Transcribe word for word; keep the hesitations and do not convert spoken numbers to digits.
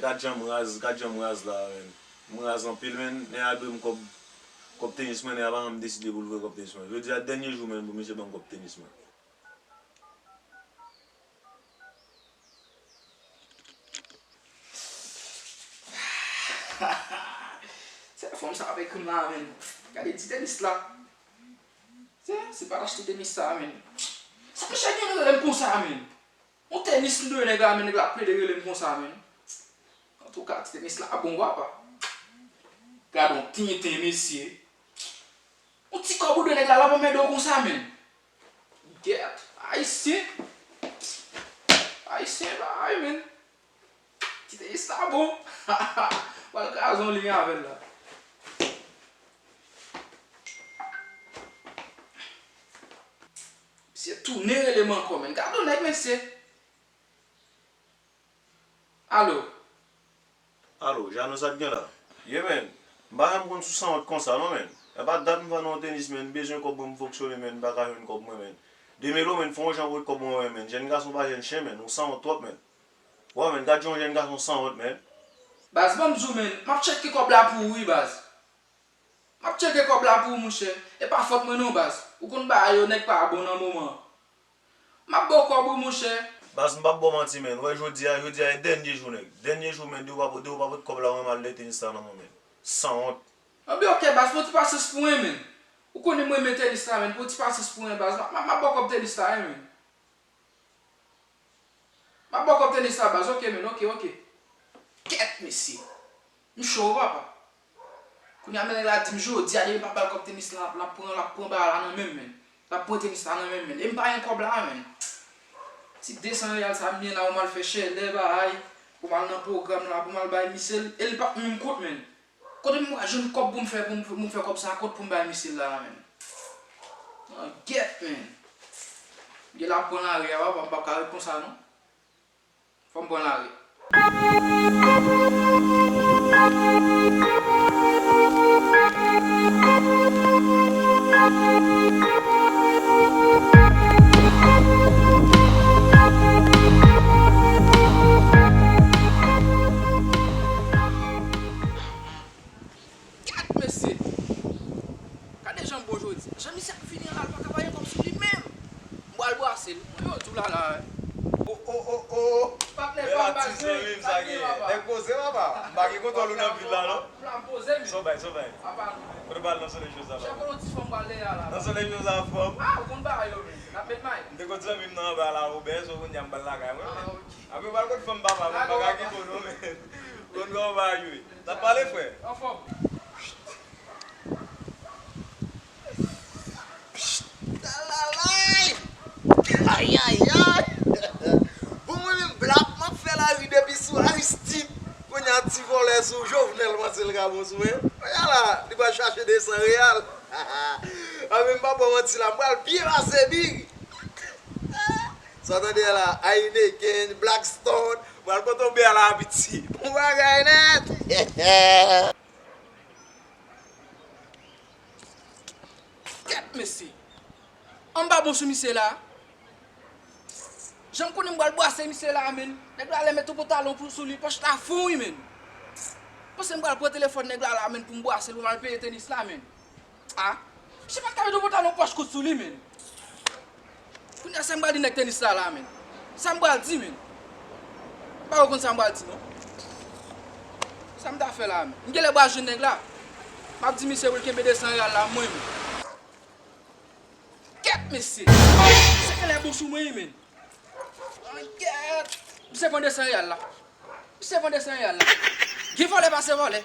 Gad jan m raz, gad jan m raz la, menn. M raz anpil, menn. Nèg la dwe m kòb, kòb tenis mwen, nèg la pa janm deside pou l voye kòb tenis mwen. Jodi a dènye jou, menn, pou misye ban m kòb tenis mwen. Se fanm sa avèk m la, menn. Gade ti tenis la. Se, se pa t achte tenis sa, menn. Sa misye gen rele m konsa, menn. Yon tenis m dwe nèg la, menn, nèg la ap plede rele m konsa, menn. Antouka, ti tenis la bon, papa. Gad yon tenten, mesye. Yon ti kòb ou dwe nèg la, l ap anmède w konsa, menn. Gèt, ayisyen. Ayisyen, bagay, menn. Ti tenis la bon. Pral kraze yon liy avè l la. Misye tounen rele m ankò, menn. Gad yon nèg, mesye. Alo. Alo, Jano, sa k gen la? Ye, menn. M pa janm konn sou sanwont konsa, non, menn. E pa dat m vann ou tenis, menn. M bezwen kòb mwen pou fonksyone, menn. M pa ka jwenn kòb mwen, menn. Demelo, menn, fè yon jan pou kòb mwen, menn. Jèn gason pa jèn chen, menn. Ou sanwont twòp, menn. Wa, menn, gad jan yon jèn gason sanwont, menn. Baz, ban m di w, menn. M ap tcheke kòb la pou ou, wi, baz. M ap tcheke kòb la pou ou, monchè. E pa fòt mwen non, baz. Ou konn bagay yo, nèg pa bon nan moman an. M ap ba w kòb ou, monchè. Baz, m p ap ba w manti, menn. Ou wè jodi a, jodi a e dènye jou, nèg. Dènye jou, menn, depi w pa, depi w pa pote kòb la, mwen m al lè tenis la nan mwen, menn. Sanwont. Anben, oke, baz, pran ti pasyans pou mwen, menn. Ou konnen m renmen tenis la, menn. Pran ti pasyans pou mwen, baz. M ap, m ap, m ap ba w kòb tenis la, wi, menn. M ap ba w kòb tenis la, baz. Oke, menn. Oke, oke. Kèt, mesye. M cho, papa. Kounye a, menn, nèg la di m jodi a, depi m pa ba l kòb tenis la, l ap pran, l ap pran bagay la nan men m, menn. L ap pran tenis la nan men m, menn. E m pa gen kòb la, menn. Ti de san reyal sa m gen la, pou m al fè chèlè, bagay. Pou m al nan pwogram la, pou m al bay misye l. E l pa p menm kont, menn. Kote m pral jwenn kòb pou m fè, pou m, pou m fè kòb sa, kot pou m bay misye l la, menn? Nan gèt, menn. Gen la pran lari a, papa, m p ap ka ret konsa, non. Fò m pran lari. Gad mesye! Gade jan m bon jodi a. Jan misye ap vini an la, l pa ka pa gen kòb sou li menm. M pral bwase l. Mwen yo di w la la. O, o, o, o. Patnè pa m pa jwe. Nèg poze, papa. M pa gen kontwòl ou nan vil la, non. Sa w bay, sa w bay? Kote w pral nan Solèy Joseph la? Nan Solèy Joseph, fanm. Ah, ou konn bagay yo, men. N ap met may. M te konn zanmi m nan anba la, Robert, so kounye a m pral lakay mwen, men. Apre w pral kot fanm papa, mwen pa ka kite w non, men. Konn kòman w va jwe. N ap pale, frè. Anfòm. Psst, talalay! Ayayay! Bon, mwen menm blak, m ap fè lari depi sou Aristide. Kounye a ti vòlè sou Jovenel panse l ka bon sou mwen. Kounye a la, li pral chache de san reyal. A, men m pa ba w manti la, m pral byen pase big. Sa w tande a la, Heineken, Blackstone, m pral konn tonbe a la piti. Bon bagay nèt! Kèt mesye! An m pa bon sou misye la. Jan m konnen m pral bwase misye la, menn. Nèg la lè met yon pantalon pou sou li, pòch la fon wi, menn. Panse m pral pran telefòn nèg la la, menn, pou m bwase l, pou m al peye tenis la, menn. A, misye pa t ka met yon pantalon pòch kout sou li, menn. Kounye a sa m pral di nèg tenis la la, menn? Sa m pral di, menn? M pa konn sa m pral di, non. Sa m ta fè la, menn? M genlè pral jwenn nèg la. M ap di misye pou l kenbe de san reyal la, mwen, menn. Kèt, mesye! Misye genlè bon sou mwen, wi, menn. Kèt! Misye pran de san reyal la. Misye pran de san reyal la. Gen vòlè pase vòlè.